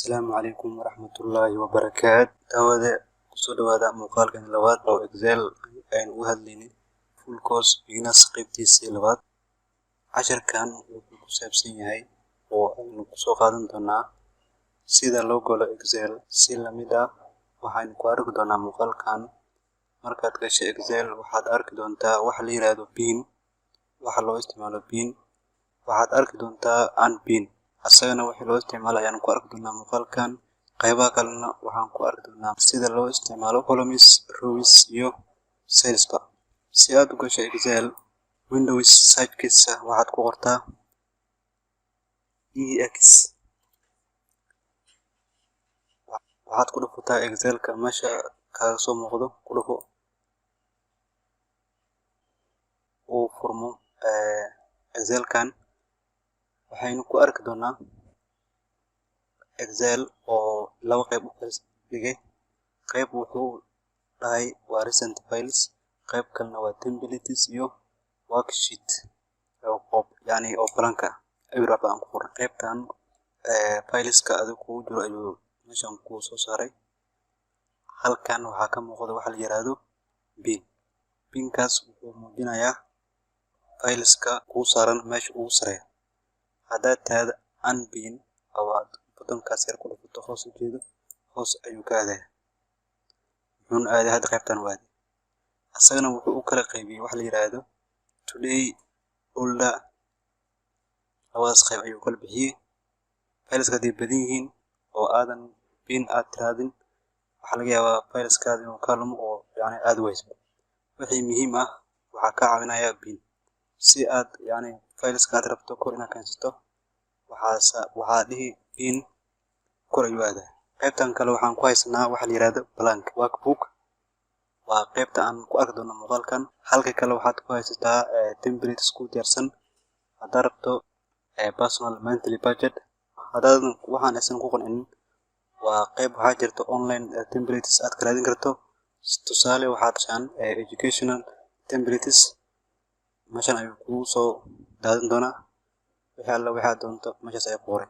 Asalaamu calaykum waraxmatullaahi wabarakaatu. Daawade, kusoo dhawaada muuqaalkan labaad oo Excel aynu uga hadlaynay, full course beginners qaybtiisii labaad. Casharkan wuxuu ku saabsan yahay oo aynu kusoo qaadan doonaa sida loo galo Excel. Si lamid ah waxaynu ku arki doonaa muuqaalkan, markaad gasho Excel waxaad arki doontaa waxa la yiraahdo pin, waxa loo isticmaalo pin. Waxaad arki doontaa unpin, asagana wixii loo isticmaalo ayaan ku arki doonaa muuqaalkan. Qaybaha kalena waxaan ku arki doonaa sida loo isticmaalo columns, rows iyo cellsba. Si aad u gasho Excel, Windows searchkiisa waxaad ku qortaa EX. Waxaad ku dhufataa Excelka meesha kaaga soo muuqdo, ku dhufo. Uu furmo Excelkan, waxaynu ku arki doonaa Excel oo laba qayb u kala dhigay. Qayb wuxuu dhahay waa recent files, qayb kalena waa templates iyo worksheet oo yani oo blank ah, eber, waxba aan ku qoran. Qaybtan fileska adiga kugu jiro ayuu meeshan kuu soo saaray. Halkan waxaa ka muuqda waxa la yiraahdo pin. Pinkaas wuxuu muujinayaa fileska kuu saaran meesha ugu sareeya. Haddaad tiraahdo unpin oo aad buttonkaas yar ku dhufato, hoos u jeedo, hoos ayuu ka aadaya. Wuxuuna aaday hadda qaybtan u aaday. Asagana wuxuu u kala qaybiyey waxa la yiraahdo today, older, labadaas qayb ayuu kala bixiyey. Fileska hadday badan yihiin oo aadan pin aad tirahdin, waxaa laga yaabaa fileskaada inuu kaa lumo oo yani aad wayso. Wixii muhiim ah waxaa kaa caawinaya pin. Si aad yani fileska aad rabto kor inaad keensato, waxaa dhihi pin, kor ayuu aadaa. Qaybtan kale waxaan ku haysanaa waxa la yiraahdo blank workbook, waa qaybta aan ku arki doono muuqaalkan. Halka kale waxaad ku haysataa templates ku diyaarsan, haddaad rabto personal monthly budget. Haddaadan waxaan aysan ku qancinin, waa qayb waxaa jirta online templates aad ka raadin karto. Tusaale, waxaad shaan educational templates, meeshan ayuu kugu soo daadin doonaa. Wixii alla waxaad doonto meeshaas ayaa ku qoray,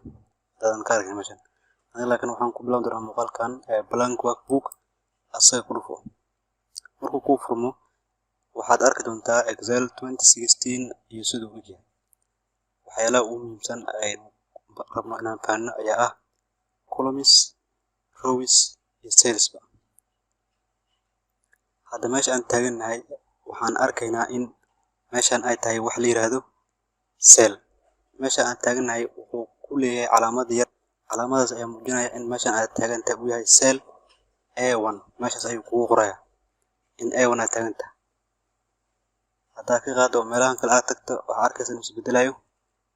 haddaadan ka arkin meeshan. Aniga laakiin waxaan ku bilaabi doonaa muuqaalkan blank workbook. Asaga ku dhufo. Markuu kuu furmo, waxaad arki doontaa Excel 2016 iyo siduu u yahay. Waxyaalaha ugu muhiimsan aynu rabno inaan fahanno ayaa ah columns, rows iyo cellsba. Hadda meesha aan taagannahay waxaan arkaynaa in meeshan ay tahay wax la yiraahdo cell. Meesha aan taagannahay wuxuu ku leeyahay calaamad yar. Calaamadaas ayaa muujinaya in meeshan aad taagan tahay uu yahay cell A1. Meeshaas ayuu kugu qorayaa in A1 aad taagan tahay. Haddaad ka qaado meelahan kale aad tagto, waxaad arkaysaa inuu isbedelayo,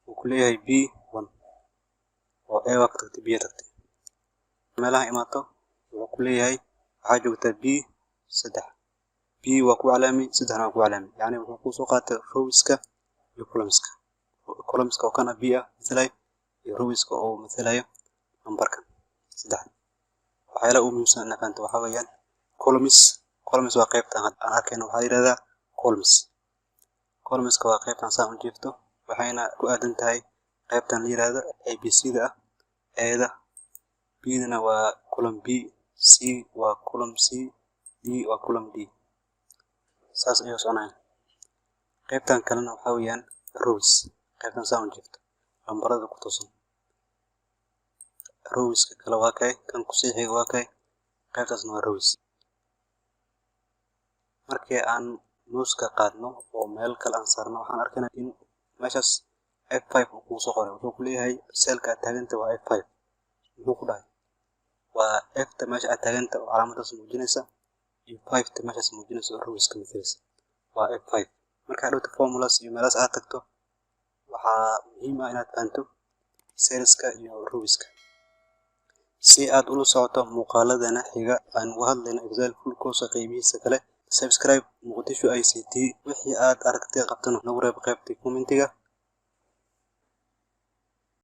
uu ku leeyahay B1, oo A waa ka tagtay, B tagtay. Meelaha imaato, wuxuu ku leeyahay waxaa joogtaa B3. B waa ku calaami, saddexna waa ku calaami. Yacni wuxuu kusoo qaatay rowska iyo columnska. Columnska oo kana B ah matalay iyo rowska oo matalayo numberkan saddex. Waxyaalaha ugu muhiimsan inaad fahanto waxaa weeyaan columns. Columns waa qaybtan aan arkayno, waxaa la yiraahdaa columns. Columnska waa qaybtan saan u jiifto, waxayna ku aadan tahay qaybtan la yiraahdo ABC da ah, A-da, B-dana waa column B, C waa column C, D waa column D. Saas ayay soconayaan. Qaybtan kalena waxaa weeyaan rows, qaybtan saan u jiifto, lambarada ku toosan. Rowska kale waa kay, kan kusii xiga waa kay, qaybtaasna waa rows. Markii aan mouseka qaadno oo meel kale aan saarno, waxaan arkaynaa in meeshaas F5 uu kugu soo qoray. Wuxuu ku leeyahay cellka aad taaganta waa F5. Muxuu ku dhahay? Waa F-ta meesha aad taaganta oo calaamadaas muujinaysa iyo 5-ta meeshaas muujinaysa oo rowska matalaysa, waa F5. Marka hadhowta formulas iyo meelahaas aad tagto, waxaa muhiim ah inaad fahanto cellska iyo rowska. Si aad ula socoto muuqaaladana xiga aan uga hadlayno Excel full course qaybihiisa kale, subscribe Muqdisho ICT. Wixii aad aragtay qabtana nagu reeb qaybta commentiga.